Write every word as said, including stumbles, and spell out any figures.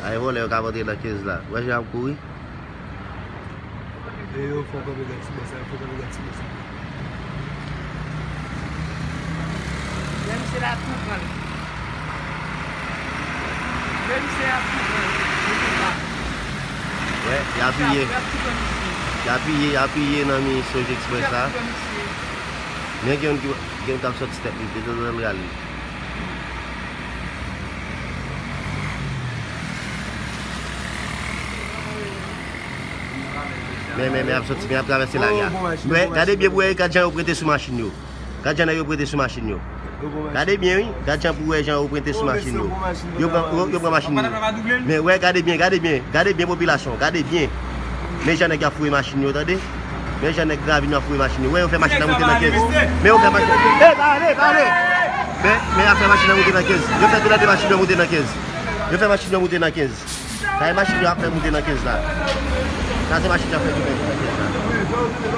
Ay, vòlè yo ka antre nan kenz la. Wè jan y ap kouri. E yo fò kanpe gad ti bòs la, yo fò kanpe gad ti bòs la. Lè misye la tou pran. Lè misye la tou pran. Yo tou pran. Wè, y apiye. Y ap tou pran misye. Y apiye, y apiye nan mi Sojexpress la. Y ap tou pran misye. Men gen youn ki, gen youn k ap sòti tèt li, desann l rale. Men, men, men, ap sòti, men ap travèse lari a. Men, gade byen pou wè, gad jan yo prete sou machin yo. Gad jan nèg yo prete sou machin yo. Gade byen, wi. Gad jan pou wè jan yo prete sou machin yo. Yo pran, yo, yo pran machin yo. Men, wè, gade byen, gade byen. Gade byen, popilasyon. Gade byen. Men jan nèg y ap fouye machin yo, tande. Men jan nèg Gravin yo ap fouye machin yo. Wè, yo fè machin nan moute nan kenz. Men yo fè machin. Ey, pa ale, pa ale. Men, men y ap fè machin nan moute nan kenz. Yo fè tou lè de machin yo moute nan kenz. Yo fè machin yo moute nan kenz. Sa e machin yo ap fè moute nan kenz la. Sa se machin yo ap fè moute nan kenz la.